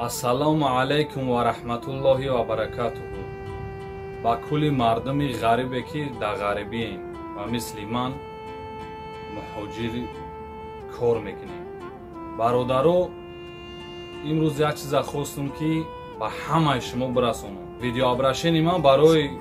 Ассалому алайкум ва раҳматуллоҳи ва баракатуҳу. Ба кулли мардуми ғарибе ки дар ғарибием ва мисли ман муҳоҷир кор мекунем. Бародаро, имрӯз як чиза хостум ки ба ҳамаи шумо бирасонам. Видеообращение ман барои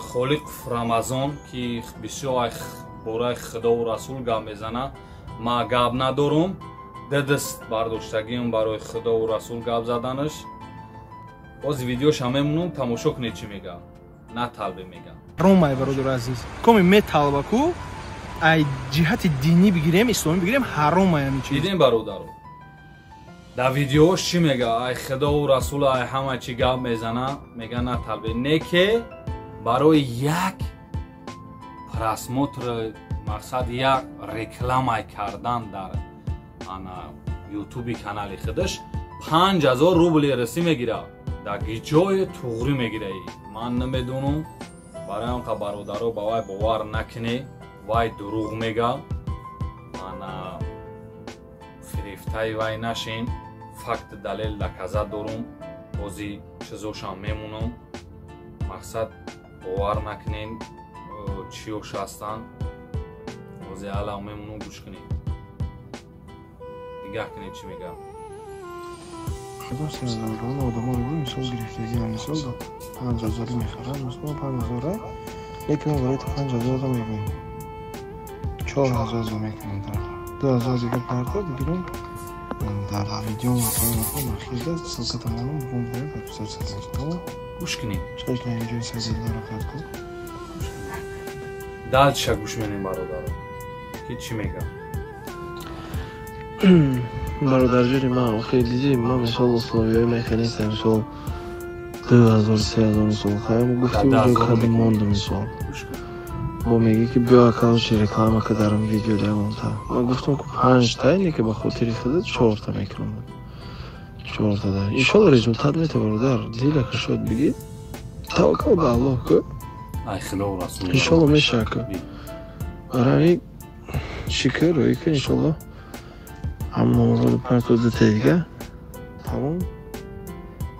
Холиқ Рамазон ки бисёр бораи Худову Расул гап мезана, ман гап надорум. Даст бардоштагиам барои Худову Расул гап заданаш. Боз видеоша мемонам, тамошо кунед чӣ мега. На талбе мега. Ромай бародари азиз. Коми металба ку ай ҷиҳати динӣ бигирем, исломӣ бигирем, ҳаром ай ҳамин чиз. Дидем бародаро. Дар видеош чӣ мега? Ай Худову Расул ай ҳама чӣ гап мезана, мега на талбе. Не ки барои як просмотр мақсад як рекламай кардан дар ана ютуби канали худаш 5000 рубли русӣ мегирад. Дар ҷои туғрӣ мегираи. Ман намедонам, барои он ка бародаро ба вай бовар накунед, вай дурӯғ мега. Ана фирифтаи вай нашин. Факт далел доказат дорум. Бози чизошам мемонам. Мақсад бовар накунед, чиёш ҳастанд. Бози алав мемонам, гӯш кунед. Нигаҳ кунед чӣ мега. Одаморо мисол гирифтагиам, мисол 5000 мехарад, мисол 5000, лекин ман барои 5000 мегӯям 4000 мекунам, 2000 дига парта дигирам дар видео масалан ахирда ссылка тамомам бум бояд подписаться кунед. Гӯш кунед. Чӣ ки инҷо сазилдаро қайд кун. Дальше гӯш менем бародаро. Ки чӣ мега? Бародарҷони ман, охир дидӣ, ман мисол условияи механистам, мисол 2000 3000 мисол хаем гуфтим, уже кадом монду мисол. Бо мегӣ ки биё аккаунти реклама ка дарам видео ягонта. Ман гуфтам ку 5та не ки ба хотири худат 4та мекунам. 4та да. Иншолло результат мета бародар, дила ка шод бигӣ. Таваккал ба Аллоҳ ку. Ай Худо Расул. Иншолло меша ку. Барои шикр рӯй ку иншолло. Аммо роду парто дута дига тамом.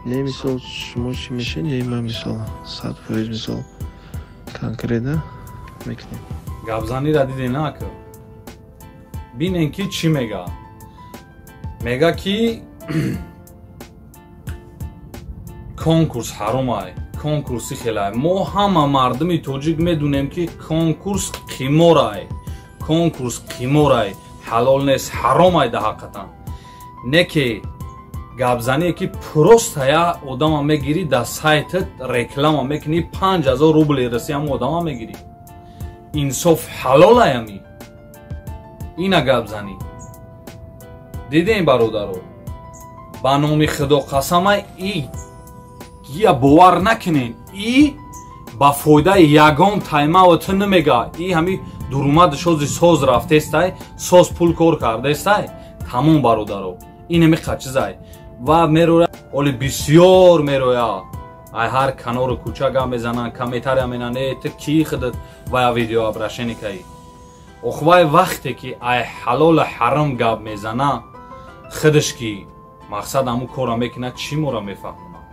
Не мисол шумо чӣ мешед, не ман мисол 100% мисол конкретно мекунем. Гапзаниро дидем на ка. Бинен ки чӣ мега. Мега ки конкурс ҳаром ай, конкурси хелай. Мо ҳама мардуми тоҷик медунем ки конкурс қиморай, конкурс қиморай, ҳалол нест, ҳаром ай да ҳақиқатан. Не ки гапзание ки просто я одама мегирӣ дар сайтат реклама мекунӣ 5000 рубли русӣ ҳам одама мегирӣ. Инсоф ҳалол ай ами. Ина гапзанӣ. Дидем бародаро. Ба номи Худо қасамай и я бовар накунед. И ба фоидаи ягон таймао ту намега. И ҳами дурумади шози соз рафтестай, соз пул кор кардестай. Тамом бародаро. Ин ҳами чизай. Ва мероя, оли бисёр мероя. Ай ҳар канору кӯча гап мезананд, комментария менанд, э ту кӣ худат ва видео обращение каи. Ох вай вақте ки ай ҳалолу ҳаром гап мезана, худаш ки мақсад ҳамун корро мекунад, чӣ моро мефаҳмонад?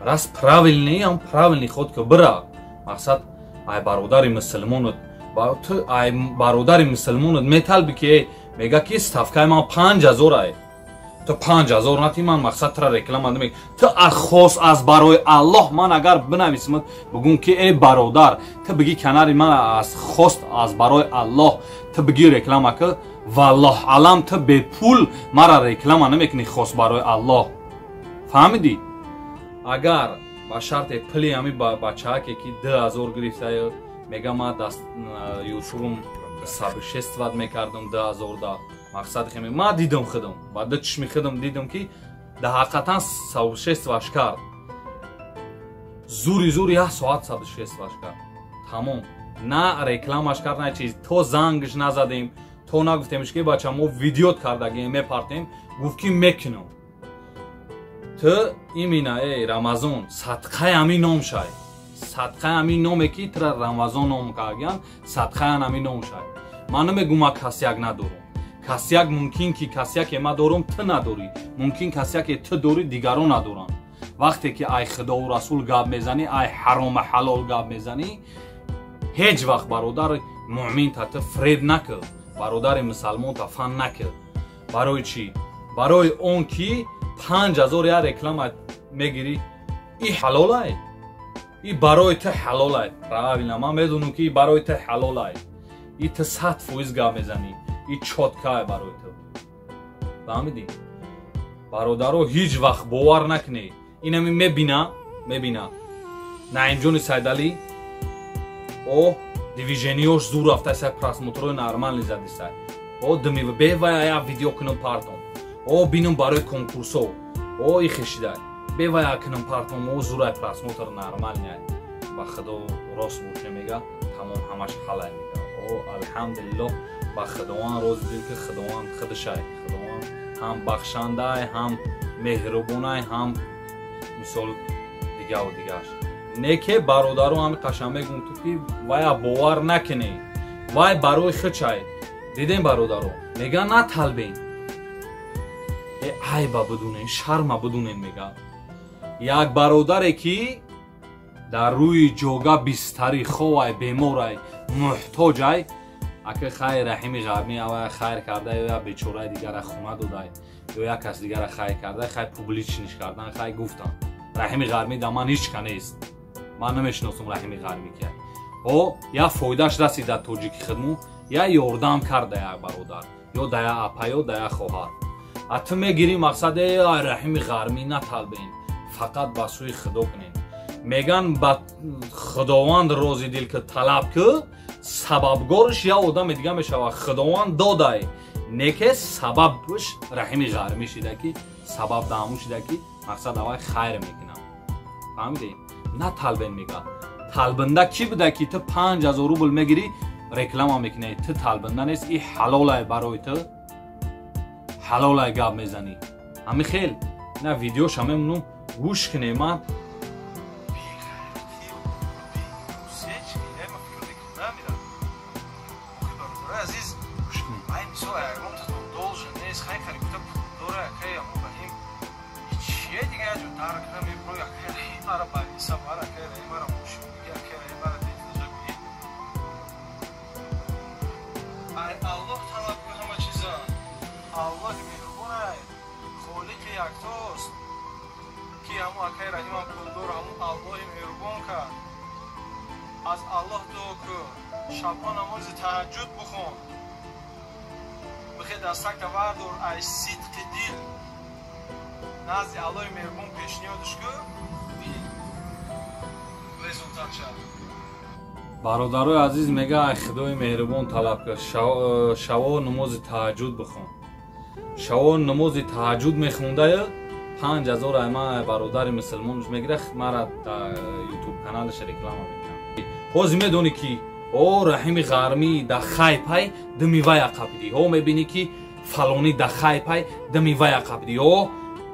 Раз правильный, ҳам правильный ход ки бира. Мақсад ай бародари мусулмонат, ту ай бародари мусулмонат металби ки мега ки ставкаи ман 5000 ай. Ту 5000 нати, ман мақсад тура реклама намек. Ту хос аз барои Аллоҳ ман агар бинависам, бугум ки эй бародар, ту биги канари ман аз хост аз барои Аллоҳ, ту биги реклама ки валлоҳ алам ту бепул мара реклама намекунӣ хос барои Аллоҳ. Фаҳмидӣ? Агар ба шарте пули ҳами бачааке ки 2000 гирифта, мега ман даст ютубум сабшестват мекардам 2000 да. Мақсад хеми ман дидам худам, ба ду чишми худам дидам ки да ҳақиқатан сабшестваш кард. Зури зури як соат сабшестваш кард. Тамом. На рекламаш кард, на чиз. То зангш назадем, то нагуфтемш ки бача мо видеот кардагем мепартем, гуфт ки мекунам. Ту имина эй Рамазон садқаи ҳамин ном шай. Садқаи ҳамин номе ки тура Рамазон ном кардагиян, садқаи ҳамин ном шай. Ман намегӯм ман кас як надорам. Касяк мумкин ки касяке ма дорум, ту надорӣ. Мумкин касяке ту дорӣ, дигарон надоранд. Вақте ки ай худову расул гап мезанӣ, ай ҳарома ҳалол гап мезанӣ, ҳеҷ вақт бародари муъмин та ту фреб накар, бародари мусалмон та фан накар. Барои чӣ? Барои он ки 5000 я реклама мегирӣ, и ҳалолай, и барои ту ҳалолай. Правильно, ман медонам ки и барои ту ҳалолай, и ту 100% гап мезанӣ, и чёткай барои ту. Фаҳмидӣ? Бародаро, ҳеҷ вақт бовар накунед. Инами мебина Наимҷони Сайдалӣ о движениёш зур рафтасай, просмотрҳои нормальный задисай. О дими бевая я видео кунам партом, о бинам барои конкурсо, о ихешидай бевая кунам партом, о зурай просмотр нормальный. Ба худо рост боше мега, тамом ҳамаш ҳалай мега. О алҳамдулиллоҳ, ба худованд рози дил ки худованд худшай, худованд ҳам бахшандай, ҳам меҳрубонай, ҳам мисол дигаву дигаш. Не ке бародаро, ҳами қашан мегум ту ки вая бовар накунӣ, вай барои хичай. Дидем бародаро, мега наталбен, э айба бидунен, шарма бидунен. Мега як бародаре ки дар рӯи ҷога бистарӣ ховай, беморай, муҳтоҷай, ака хайр Раҳими Ғармӣ авая хайр карда, ё як бечораи дигара хона додай, ё як кас дигара хайр карда, хай публичный ш кардан, хай гуфтан. Раҳими Ғармӣ да ман ҳеҷ ка нест, ман намешиносам Раҳими Ғармӣ ки. О я фоидаш расид дар тоҷики хидму, я ёрдам карда як бародар, ё да як апа, ё да як хоҳар. А ту мегирӣ мақсад э Раҳими Ғармӣ наталбен, фақат ба сӯи худо кунен. Меган ба худованд рози дил ки талаб ки, сабабгорш я одами дига мешавад. Худованд додай, неке сабабш Раҳими Ғармӣ шида ки сабаб даҳаму шида ки мақсад авай хайр мекунам. Фаҳмидӣ? Наталбен мега. Талбанда кӣ буда ки ту 5000 рубл мегирӣ, реклама мекунӣ? Ту талбанда нест, и ҳалолай барои ту, ҳалолай гап мезанӣ. Ҳами хел на видеоша мемонум, гӯш кунем ман. Аллоҳ талаб кун ҳама чиза. Аллоҳ меҳрубонай, холиқи яктост, ки ҳамун акаи Раҳимам пулдор, ҳамун Аллоҳи меҳрубон кард. Аз Аллоҳ дуо кун, шабҳо намози таҳаҷҷуд бихон, бихе дастакта вардор, ай сидқи дил назди Аллоҳи меҳрубон пешниҳодш кун, результат шавад. Бародарои азиз, мега ай худои меҳрубон талаб кар, шаво намози таҳаҷҷуд бихон. Шаво намози таҳаҷҷуд мехондая, 5000 ай ман бародари мусулмонш мегира, мара дар ютуб каналаш реклама мекунам. Ҳозир медонӣ ки о Раҳими Ғармӣ да хайпай дими вая қапидӣ, ҳо мебинӣ ки фалонӣ да хайпай дими вая қапидӣ, ҳо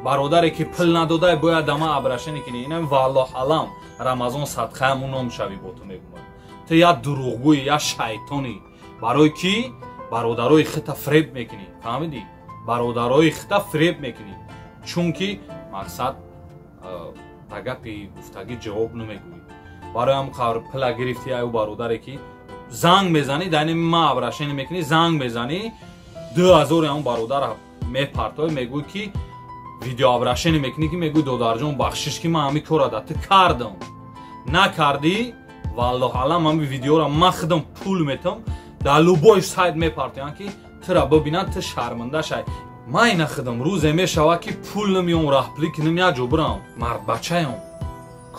бародаре ки пул надодай бояд дама обращение кунӣ. Инам валлоҳ алам, Рамазон садқааму ном шавӣ бо ту мегумад. Ту як дурӯғгӯӣ, як шайтонӣ. Барои ки бародарои хита фреб мекунӣ. Фаҳмидӣ? Бародарои хита фреб мекунӣ, чунки мақсад ба гапи гуфтагӣ ҷавоб намегӯӣ. Барои ҳам қавр пула гирифти аю бародаре ки занг мезанӣ, дар ин ма обращение мекунӣ, занг мезанӣ, 2000 ҳамон бародара мепартоӣ, мегӯӣ ки видеообращение мекунӣ ки мегӯӣ додарҷон бахшиш ки ман ҳамин кора да ту кардам, накардӣ валлоҳ алам ҳамин видеора ман худам пул метам, дар любой сайт мепартоям ки тура бибинанд, ту шарманда шай. Ман ина худам рӯзе мешавад ки пул намеём, раҳпулӣ кунам, як ҷо бирам, мардбачаям,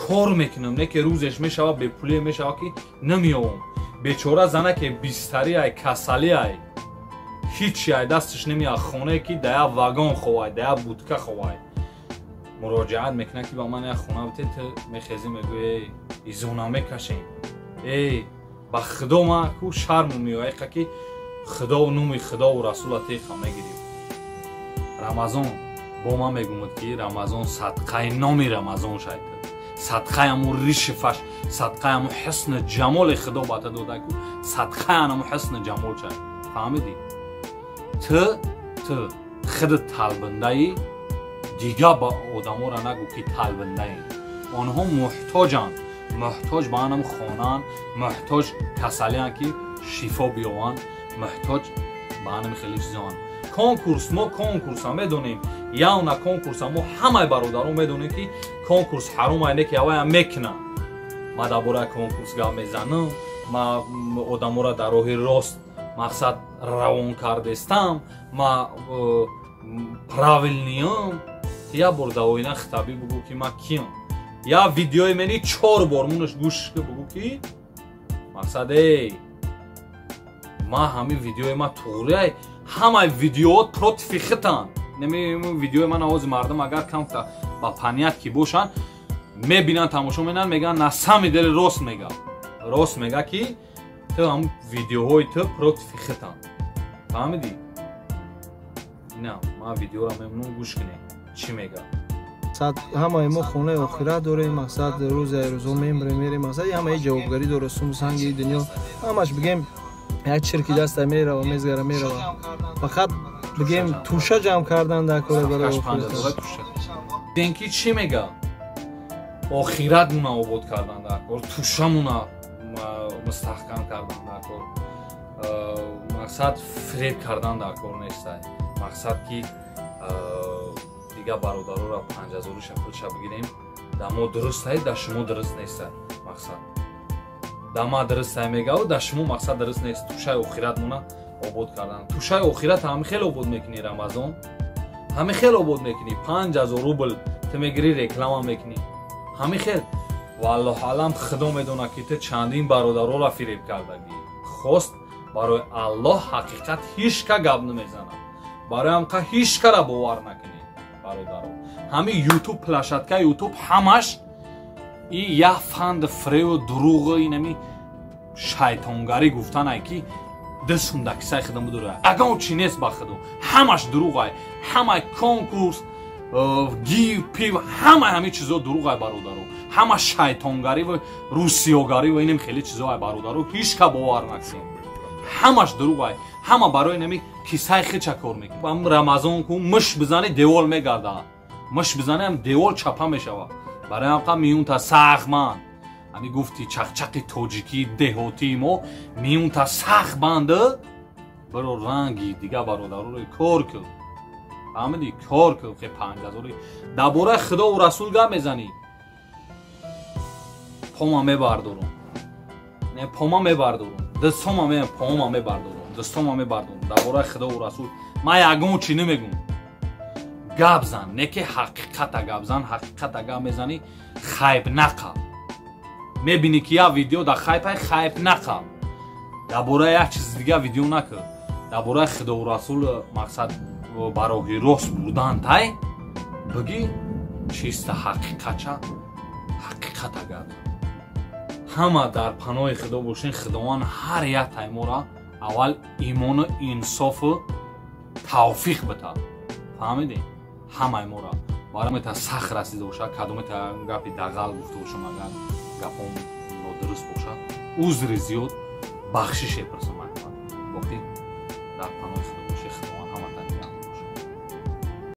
кор мекунам, не ки рӯзеш мешавад бепулие мешавад ки намеёвам. Бечора занаке бистарӣ ай, касалӣ ай, ҳичи ай дасташ намеяд, хонае ки да як вагон ховай, да як будка ховай, муроҷиат мекунад ки ба ман як хона бите. Ту мехезӣ мегӯӣ изона мекашем. Эй ба худо ман ку шарму меояд ки худо нуми худову расула теха мегирем. Рамазон бо ман мегумад ки Рамазон садқаи номи Рамазон шайд, садқаи ҳамун риши фаш, садқаи ҳамун ҳусни ҷамоли худо ба ту дода ку, садқаи ҳамун ҳусни ҷамол шайд. Фаҳмидӣ? Ту Ту худат талбандаӣ, дига ба одаморо нагӯ ки талбандаӣ. Онҳо муҳтоҷанд, муҳтоҷ ба анам хонанд, муҳтоҷ касалианд ки шифо биёванд, муҳтоҷ ба анам хеле чизоанд. Конкурс, мо конкурса медонем, явна конкурса мо ҳамаи бародарон медонем ки конкурс ҳаром айне ки авая мекунам. Ма дар бораи конкурс гап мезанам, ма одаморо дар роҳи рост мақсад равон кардестам, ма правильный ам. Я бор дар оина хитабӣ бугӯ ки ма киям. Я видеои мени 4 бор мунаш гӯш бугӯ ки мақсад эй ма ҳамин видеои ма туғрияй, ҳамаи видеоот против хитанд. Неми видеои ман овози мардум агар камта ба паният ки бошанд, мебинанд, тамошо менанд, мегӯянд на сами дели рост мега, рост мега ки ту ҳам видеоҳои ту против хитанд. Фаҳмидӣ? Ина ман видеоро мемонам, гӯш кунед чӣ мега. Ҳамаи мо хонаи охират дорем, мақсад рӯзе рӯзо мемрем, мерем, мақсад ҳамаи ҷавобгарӣ дора, сум санги дунё ҳамаш бигем як чирки даста мерава, мезгара, мерава. Фақат бигем туша ҷамъ кардан дар кора барои охират. Денки чӣ мега? Охиратмуна обод кардан дар кор, тушамуна мустаҳкам кардан дар кор, мақсад фиреб кардан дар кор нестай. Мақсад ки дига бародароро 5000-ша пулша бигирем, да мо дурустай, да шумо дуруст нестай. Мақсад да ма дурустай мегаву, да шумо мақсад дуруст нест. Тушаи охиратмуна обод кардан, тушаи охират ҳами хеле обод мекунӣ, Рамазон ҳами хеле обод мекунӣ. 5000 рубл ту мегирӣ, реклама мекунӣ, ҳами хел. Валлоҳу алам, худо медонад ки ту чандин бародароро фиреб кардагӣ. Хост барои Аллоҳ ҳақиқат ҳеҷ ка гап намезанад, барои ҳамқа ҳеҷ кара бовар накунед бародаро. Ҳами ютуб, площадка ютуб ҳамаш и як фанди фиребу дурӯғу инами шайтонгарӣ гуфтанай ки дастунда кисаи худам будура, ягон чи нест ба худо, ҳамаш дурӯғай. Ҳамаи конкурс, гив пив, ҳамаи ҳамин чизо дурӯғай бародаро, ҳама шайтонгарӣ ва русиёгарӣ ва инам хеле чизоай бародаро, ҳеҷ ка бовар накунед, ҳамаш дурӯғай. Ҳама барои нами кисаи хича кор мекунад. Рамазон ку муш бизани девол мегарда, муш бизани ҳам девол чапа мешавад. Барои ҳамқа миюнта сахт ман ҳами гуфти чақчақи тоҷикӣ деҳотии мо миюнта сахт банду биро ранги дига бародароро кор кун. Фаҳмидӣ? Кор кун. Хе 5000 дар бораи худову расул гап мезанӣ, пома мебардорум, не пома мебардорум, дастҳома ме пома мебардорум, дастҳома мебардорум. Дар бораи худову расул ман ягон чӣ намегум. Гап зан, не ки ҳақиқата гап зан, ҳақиқата гап мезанӣ, хайб нақаб. Мебинӣ ки як видео дар хайпай, хайб нақаб. Дар бораи як чизи дига видео накун, дар бораи худову расул мақсад ба роҳи рост бурдан тай бигӣ, чиста ҳақиқатча ҳақиқата гап. Ҳама дар паноҳи худо бошен. Худованд ҳар як таймора аввал имону инсофу тавфиқ бита. Фаҳмидӣ? Ҳамаи мора баромета сахт расида бошад, кадомета гапи дағал гуфта бошам, агар гапом нодуруст бошад, узри зиёд, бахшиш мепурсам. Боқӣ дар паноҳи худо.